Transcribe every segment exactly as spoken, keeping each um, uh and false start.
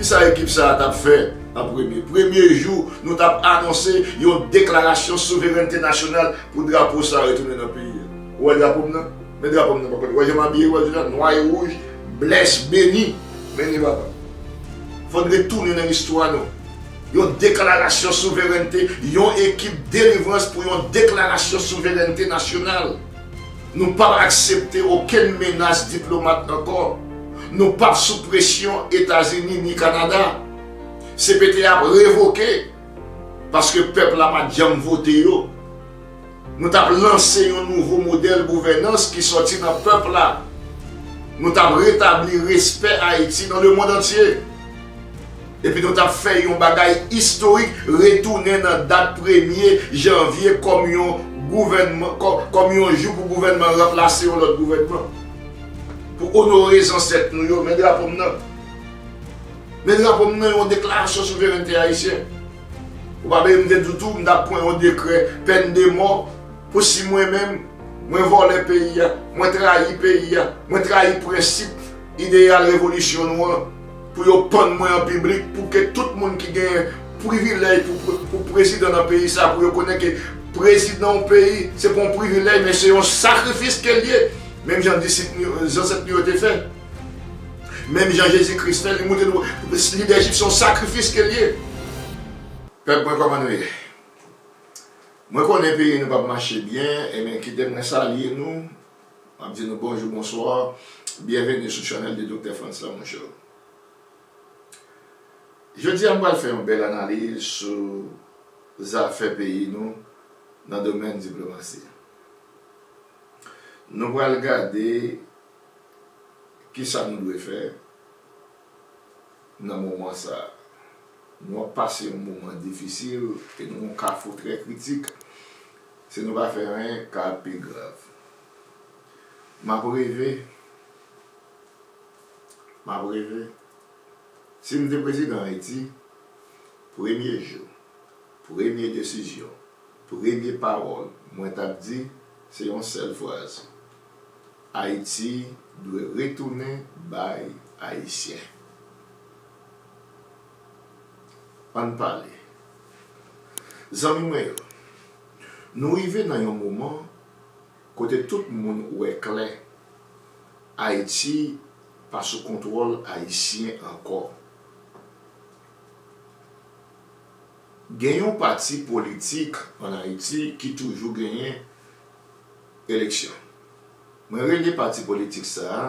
Kisa ekip sa a t ap fè an premye? Premye jou, nou t ap anonse yon deklarasyon souverènte nasyonal pou drapo sa a retounen nan peyi a. Ou wè drapo m nan? Men drapo m nan, papa. Ou wè jan m abiye, ou wè jan nwa e wouj, bless, beni. Men li, papa. Fò n retounen nan istwa nou. Yon deklarasyon souverènte, yon ekip delivrans pou yon deklarasyon souverènte nasyonal. Nou p ap aksepte okenn menas diplomat ankò. Nou p ap sou presyon Etazini ni Kanada. C P T ap revoke paske pèp la pa t janm vote yo. Nou t ap lanse yon nouvo modèl gouvènans ki sòti nan pèp la. Nou t ap retabli respè Ayiti nan lemonn antye. Epi nou t ap fè yon bagay istorik, retounen nan dat premye janvye kòm yon gouvènman, kò-, kòm yon jou pou gouvènman ranplase yon lòt gouvènman. Pou onore zansèt nou yo, men drapo m nan. Men drapo m nan, yon deklarasyon souverènte ayisyen. Ou pa bliye m te di w tou, m t ap pran yon dekrè pèn de mò pou si mwen menm, mwen vòlè peyi a, mwen trayi peyi a, mwen trayi prensip, ideyal revolisyon nou an, pou yo pann mwen an piblik, pou ke tout moun ki gen privilèj pou, pou, pou prezidan nan peyi sa, pou yo konnen ke prezidan yon peyi, se pa yon privilèj, men se yon sakrifis ke l ye. Menm jan disip nou yo, zansèt nou yo te fè. Menm jan Jezi Kris fè, li montre nou, lidèchip se yon sakrifis ke l ye. Pèp mwen, kòman nou ye? Mwen konnen peyi nou p ap mache byen, ebyen kite mwen salye nou. M ap di nou bonjou, bonswa, byenveni sou chanèl de Doktè Frantz la, monchè. Jodi a, m pral fè yon bèl analiz sou zafè peyi nou nan domèn diplomasi. Nou pral gade kisa nou dwe fè nan moman sa a. Nou ap pase yon moman difisil e nan yon kafou trè kritik. Si nou pa fè anyen, ka ap pi grav. M ap reve. M ap reve. Si m te prezidan Ayiti, premye jou, premye desizyon, premye pawòl mwen t ap di, se yon sèl fraz: Ayiti dwe retounen bay Ayisyen. Ann pale. Zanmi mwen yo, nou rive nan yon moman kote tout moun wè klè, Ayiti pa sou kontwòl Ayisyen ankò. Gen yon pati politik ann Ayiti ki toujou genyen eleksyon. Mwen rele pati politik sa a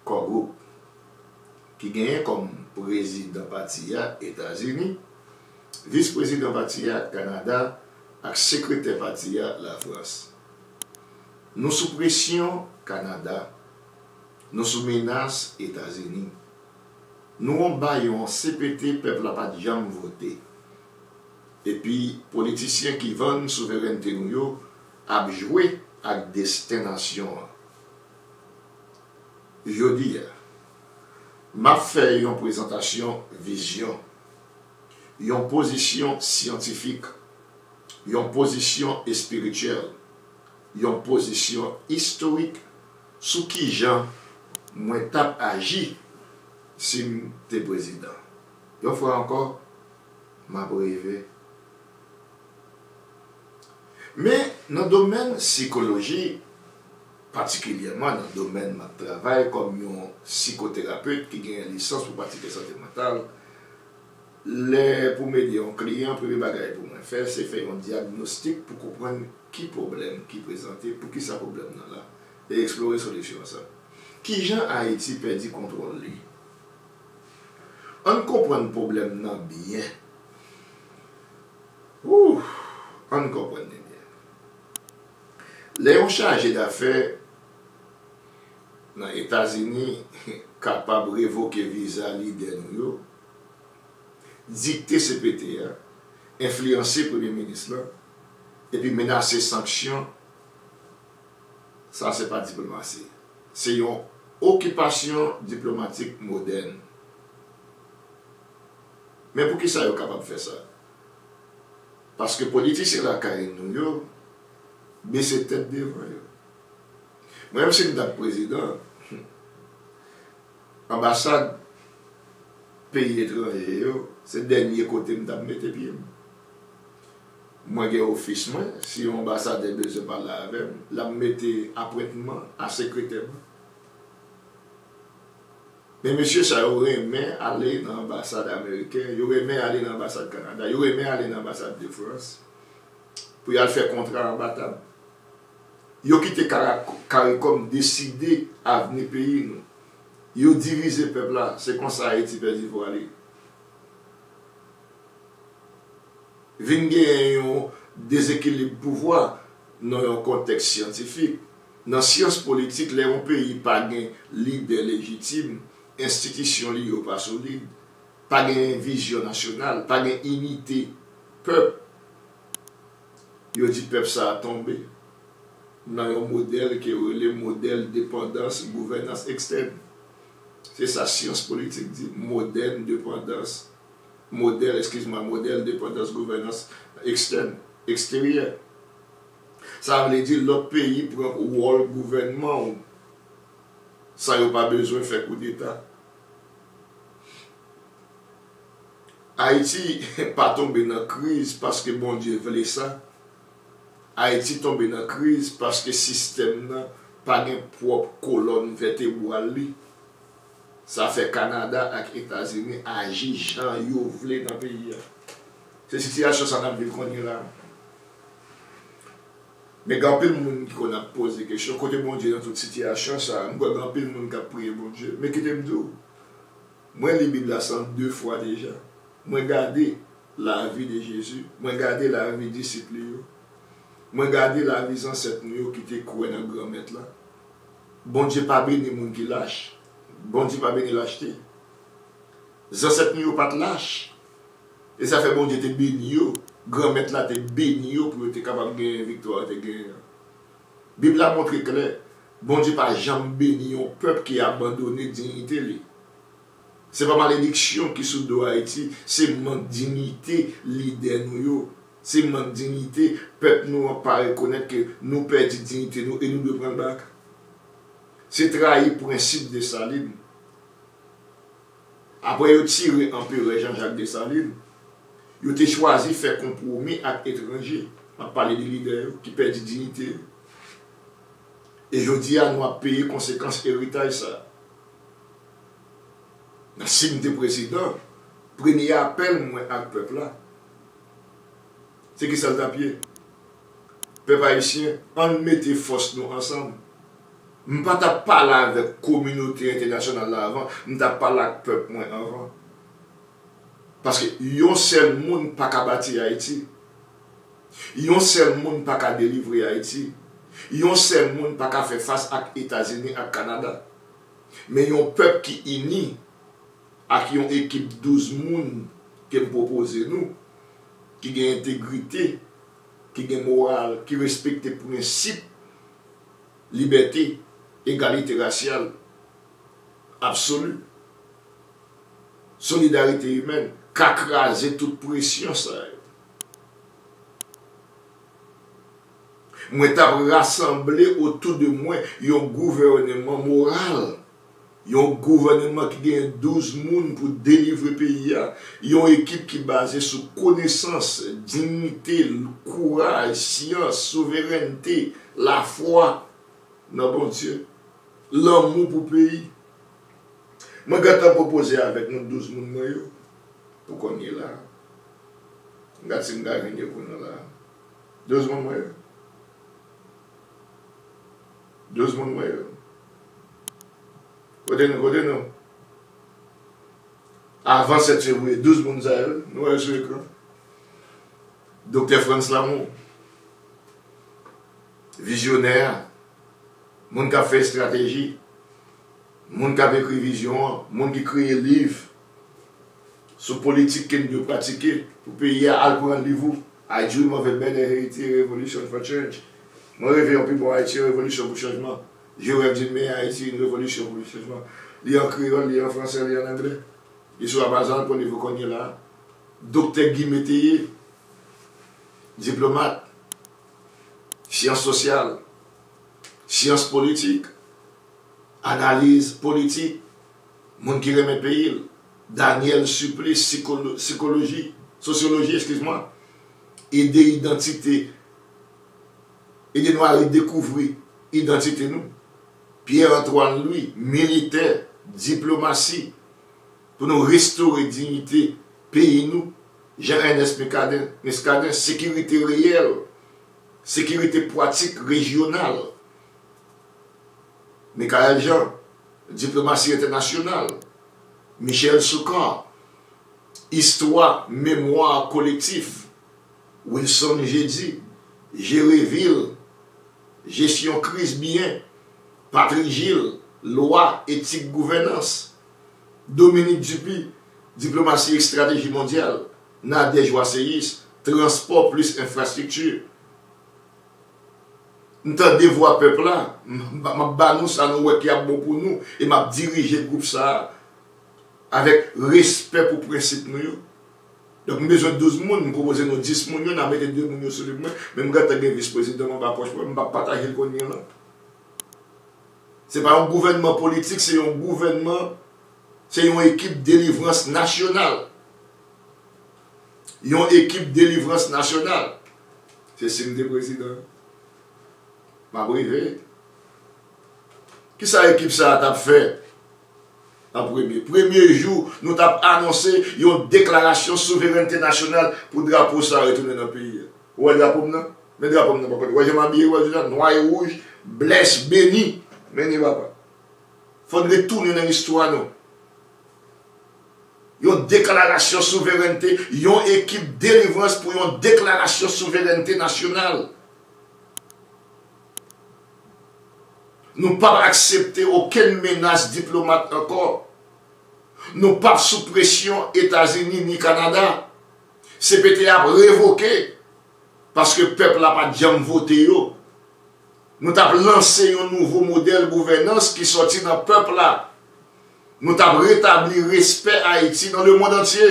Core Group, ki genyen kòm prezidan pati a Etazini, vis prezidan pati a Kanada ak sekretè pati a Lafrans. Nou sou presyon Kanada, nou sou menas Etazini. Nou anba yon C P T pèp la pa t janm vote. Epi politisyen ki vann souverènte nou yo ap jwe ak desten nasyon an. Jodi a, m ap fè yon prezantasyon vizyon, yon pozisyon syantifik, yon pozisyon espirityèl, yon pozisyon istorik sou kijan mwen t ap aji si m te prezidan. Yon fwa ankò, m ap reve. Men, nan domèn sikoloji, patikilyèman nan domèn m ap travay kòm yon sikoterapet ki genyen lisans pou pratike sante mantal, lè pou m ede yon kliyan, premye bagay pou mwen fè, se fè yon dyagnostik pou konprann ki pwoblèm ki prezante, poukisa pwoblèm nan la, e eksplore solisyon sa. Kijan Ayiti pèdi kontwòl li? Ann konprann pwoblèm nan byen. Ooh, ann konprann li byen. Lè yon chaje dafè nan Etazini kapab revoke viza lidè nou yo, dikte C P T a, enfliyanse premye minis lan, epi menase sanksyon, sa se pa diplomasi. Se yon okipasyon diplomatik modèn. Men poukisa yo kapab fè sa? Paske politisyen lakay nou yo bese tèt devan yo. Mwen menm si m t ap prezidan, anbasad peyi etranje yo, se dènye kote m t ap mete pye m. Mwen gen ofis mwen, si yon anbasadè bezwen pale avè m, l ap mete apwentman a sekretè mwen. Men mesye sa yo renmen ale nan anbasad ameriken, yo renmen ale nan anbasad Kanada, yo renmen ale nan anbasad de Frans pou y al fè kontra anba tab. Yo kite kara-, karikòm deside avni peyi nou. Yo divize pèp la, se konsa Ayiti pèdi vwa li. Vin genyen yon dezekilib pouvwa nan yon kontèks syantifik. Nan syans politik, lè yon peyi pa gen lidè lejitim, enstitisyon li yo pa solid, pa gen vizyon nasyonal, pa gen inite pèp, yo di pèp sa a tonbe nan yon modèl ke yo rele modèl depandans gouvènans ekstèn. Se sa syans politik di, modèl depandans, modèl, eskize mwen, modèl depandans gouvènans ekstèn, eksteryè. Sa vle di lòt peyi pran wòl gouvènman w san yo pa bezwen fè koudeta. Ayiti pa tonbe nan kriz paske Bondye vle sa. Ayiti tonbe nan kriz paske sistèm nan pa gen pwòp kolòn vètebral li. Sa fè Kanada ak Etazini aji jan yo vle nan peyi a. Se sitiyasyon sa n ap viv kounye la. Men gen anpil moun ki konn ap poze kesyon, kote Bondye nan tout sitiyasyon sa a? M kwè gen anpil moun k ap priye Bondye. Men kite m di w, mwen li Bib la san de fwa deja. Mwen gade lavi de Jezi, mwen gade lavi disip li yo, mwen gade lavi zansèt nou yo ki te kwè nan Granmèt la. Bondye pa beni moun ki lach. Bondye pa beni lachte. Zansèt nou yo pa t lach. E sa fè Bondye te beni yo. Granmèt la te beni yo pou yo te kapab genyen viktwa yo te genyen an. Bib la montre klè, Bondye pa janm beni yon pèp ki abandone diyite li. Se pa malediksyon ki sou do Ayiti, se mank diyite lidè nou yo. Se mank diyite pèp nou an pa rekonèt ke nou pèdi diyite nou e nou dwe pran l bak. Se trayi prensip Desalin. Apre yo tire Anperè Jean-Jacques Dessalines, yo te chwazi fè konpwomi ak etranje. M ap pale de lidè yo ki pèdi diyite yo. E jodi a, nou ap peye konsekans eritaj sa a. Nan, si m te prezidan, premye apèl mwen ak pèp la, se kisa l t ap ye? Pèp ayisyen, ann mete fòs nou ansanm. M pa t ap pale avèk kominote entènasyonal la avan, m t ap pale ak pèp mwen anvan. Paske yon sèl moun pa ka bati Ayiti. Yon sèl moun pa ka delivre Ayiti. Yon sèl moun pa ka fè fas ak Etazini ak Kanada. Men yon pèp ki ini, ak yon ekip douz moun ke m pwopoze nou, ki gen entegrite, ki gen moral, ki respekte prensip libète, egalite rasyal absoli, solidarite imèn, ka kraze tout presyon sa yo. Mwen t ap rasanble otou de mwen yon gouvènman moral, yon gouvènman ki gen douz moun pou delivre peyi a, yon ekip ki baze sou konesans, diyite, kouraj, syans, souverènte, lafwa nan Bondye, lanmou pou peyi. Mwen gentan pwopoze avèk nou douz moun mwen yo pou kounye la. M gad si m ka jwenn yo pou nou la. Douz moun mwen yo. Douz moun mwen yo. Kote nou, kote nou? Avan sèt fevriye, douz moun sa yo, nou wè yo sou ekran. Doktè Frantz Lamour, vizyonè a, moun k ap fè estrateji, moun k ap ekri vizyon an, moun ki kreye liv sou politik ke n dwe pratike pou peyi a, al pran liv ou, I Dream of a Better Haiti, Revolution for Change. Mwen reve yon pi bon Ayiti, yon revolisyon pou chanjman. Je rêve d'une meilleure Haïti, une révolution pour le changement. Li an kreyòl, li an fransè, li an anglè. Li sou Amazon pou liv ou kounye la. Doktè Guy Métayer, diplomat, syans sosyal, syans politik, analiz politik, moun ki renmen peyi l. Daniel Supplice, sikolo-, sikoloji, sosyoloji, eskiz mwa, ede idantite, ede nou a redekouvri idantite nou. Pierre Antoine Louis, militè, diplomasi, pou nou restore diyite peyi nou. Jean Ernest Muscadin, Muscadin, sekirite reyèl, sekirite pwatik rejyonal. Michaël Jean, diplomasi entènasyonal. Michel Soukar, istwa, memwa kolektif. Wilson Jeudi, jere vil, jesyon kriz byen. Patrick Gilles, lwa, etik gouvènans. Dominique Dupuy, diplomasi, estrateji mondyal. Nadège Wasseyis, transpò plis enfrastrikti. M tande vwa pèp la, m, m, m ap ba nou sa nou wè ki ap bon pou nou, e m ap dirije gwoup sa a avèk respè pou prensip nou yo. Donk, m bezwen douz moun, m pwopoze nou dis moun yo, n a mete de moun yo sou liv mwen, men m gentan gen vis prezidan m anba pòch mwen, m p ap pataje l kounye a lan. Se pa yon gouvènman politik, se yon gouvènman, se yon ekip delivrans nasyonal. Yon ekip delivrans nasyonal. Se si m te prezidan. M ap rive. Kisa ekip sa a t ap fè an premye? Premye jou, nou t ap anonse yon deklarasyon souverènte nasyonal pou drapo sa a retounen nan peyi a. Ou wè drapo m nan? Men drapo m nan bò kote. Ou wè jan m abiye, ou wè l deja, nwa e wouj, blèch beni. Men li papa. Fò n retounen nan istwa nou. Yon deklarasyon souverènte, yon ekip delivrans pou yon deklarasyon souverènte nasyonal. Nou p ap aksepte okenn menas diplomat ankò. Nou p ap sou presyon Etazini ni Kanada. C P T ap revoke. Paske pèp la pa t janm vote yo. Nou t ap lanse yon nouvo modèl gouvènans ki sòti nan pèp la. Nou t ap retabli respè Ayiti nan lemonn antye.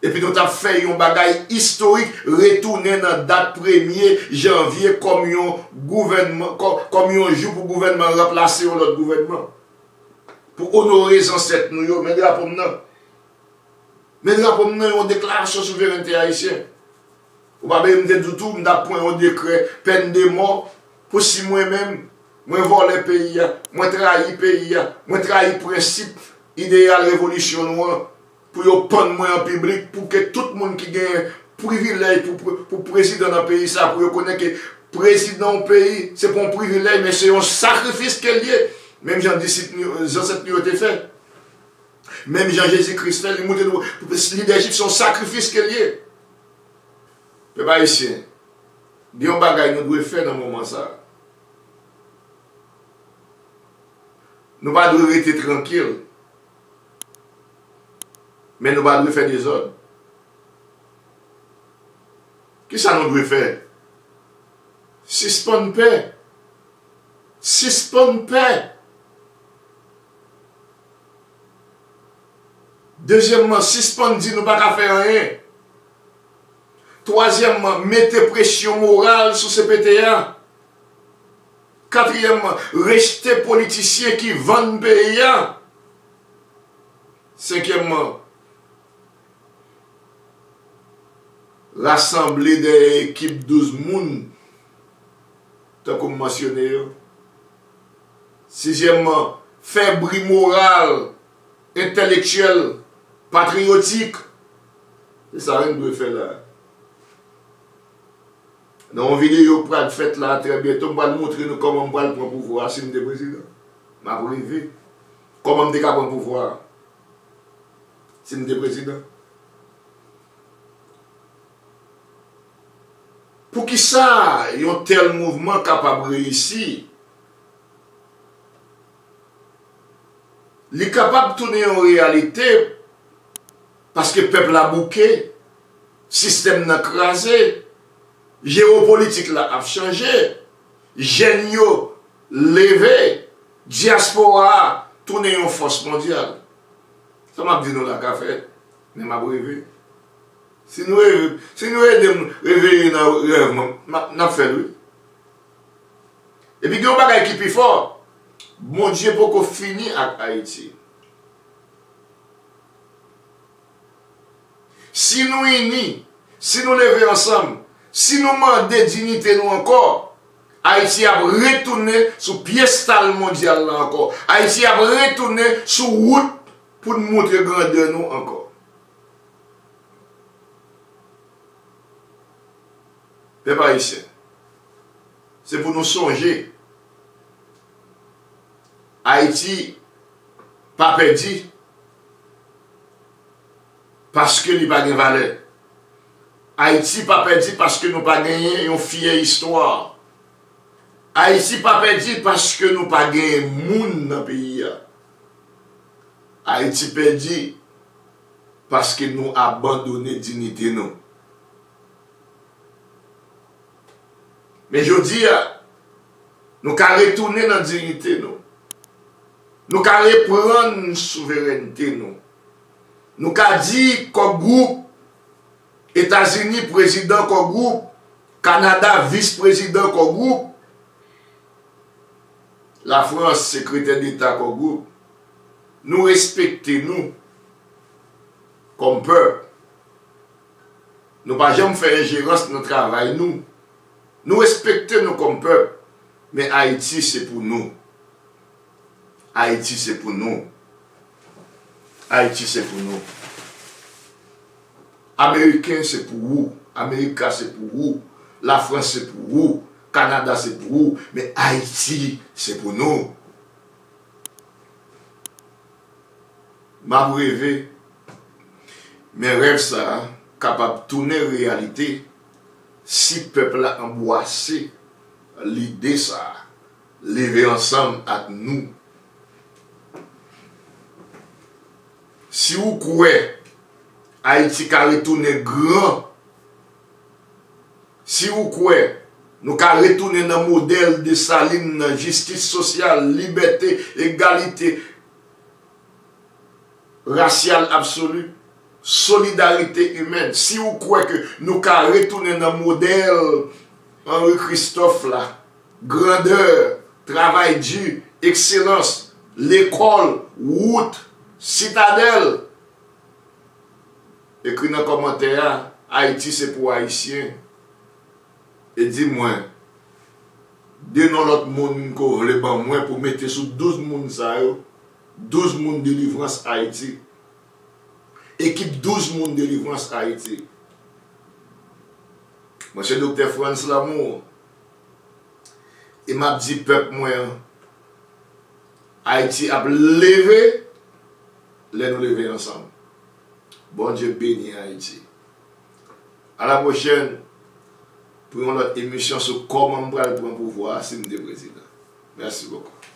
Epi nou t ap fè yon bagay istorik, retounen nan dat premye janvye kòm yon gouvènman, kò-, kòm yon jou pou gouvènman ranplase yon lòt gouvènman. Pou onore zansèt nou yo, men drapo m nan. Men drapo m nan yon deklarasyon souverènte ayisyen. Ou pa bliye m te di w tou, m t ap pran yon dekrè pèn de mò pou si mwen menm, mwen vòlè peyi a, mwen trayi peyi a, mwen trayi prensip ideyal revolisyon nou an, pou yo pann mwen an piblik, pou ke tout moun ki gen privilèj pou, pou, pou prezidan nan peyi sa, pou yo konnen ke prezidan yon peyi, se pa yon privilèj, men se yon sakrifis ke l ye. Menm jan disit nou, zansèt nou yo te fè. Menm jan Jezi Kris fè, li montre nou lidèchip se yon sakrifis ke l ye. Pèp ayisyen, gen yon bagay nou dwe fè nan moman sa a. Nou pa dwe rete trankil, men nou pa dwe fè dezòd. Kisa nou dwe fè? Sispann pè. Sispann pè. Dezyèmman, sispann di nou pa ka fè anyen. Twazyèmman, mete presyon moral sou C P T a. Katriyèmman, rejte politisyen ki vann peyi a. Senkyèmman, rasanble dèyè ekip douz moun, tankou m mansyone yo. Sizyèmman, fè bri moral, entèlektyèl, patriyotik. Se sa nou dwe fè la. Nan yon videyo k pral fèt la, trè byento, m pral montre nou kòman m pral pran pouvwa a si m te prezidan. M ap rive. Kòman m te ka pran pouvwa a si m te prezidan? Poukisa yon tèl mouvman kapab reyisi? Li kapab tounen yon reyalite paske pèp la bouke, sistèm nan kraze, jewopolitik la ap chanje, jèn yo leve, dyaspora a tounen yon fòs mondyal. Sa m ap di nou la ka fèt, men m ap reve. Si nou reve, si nou ede m reveye nan rèv mwen, n ap, n ap fè l wi. Epi gen yon bagay ki pi fò, Bondye poko fini ak Ayiti. Si nou ini, si nou leve ansanm, si nou mande diyite nou ankò, Ayiti ap retounen sou pyedstal mondyal la ankò. Ayiti ap retounen sou wout pou n montre grandè nou ankò. Pèp ayisyen, se pou nou sonje, Ayiti pa pèdi paske li pa gen valè. Ayiti pa pèdi paske nou pa genyen yon fyè istwa. Ayiti pa pèdi paske nou pa genyen moun nan peyi a. Ayiti pèdi paske nou abandone diyite nou. Men jodi a, nou ka retounen nan diyite nou. Nou ka reprann souverènte nou. Nou ka di Core Group, Etazini prezidan Core Group, Kanada vis prezidan Core Group, Lafrans sekretè deta Core Group, nou respekte nou kòm pèp. Nou pa janm fè enjerans nan travay nou. Nou respekte nou kòm pèp, men Ayiti se pou nou. Ayiti se pou nou. Ayiti se pou nou. Ameriken se pou ou. Amerika se pou ou. Lafrans se pou ou. Kanada se pou ou. Men Ayiti se pou nou. M ap reve, men rèv sa a kapab tounen reyalite si pèp la anbwase lide sa a, leve ansanm ak nou. Si ou kwè Ayiti ka retounen gran, si ou kwè nou ka retounen nan modèl Desalin nan, jistis sosyal, libète, egalite rasyal absoli, solidarite imèn, si ou kwè ke nou ka retounen nan modèl Henri Christophe la, grandè, travay di, ekselans, lekòl, wout, sitadèl, ekri nan kòmantè a, Ayiti se pou Ayisyen. E di mwen de non lòt moun ke w vle ban mwen pou mete sou douz moun sa yo, douz moun Delivrans Ayiti. Ekip douz moun Delivrans Ayiti. Mwen se Doktè Frantz Lamour. E m ap di pèp mwen an, Ayiti ap leve lè nou leve ansanm. Bondye beni Ayiti. A la pwochèn pou yon lòt emisyon sou kòman m pral pran pouvwa a si m te prezidan. Mèsi bokou.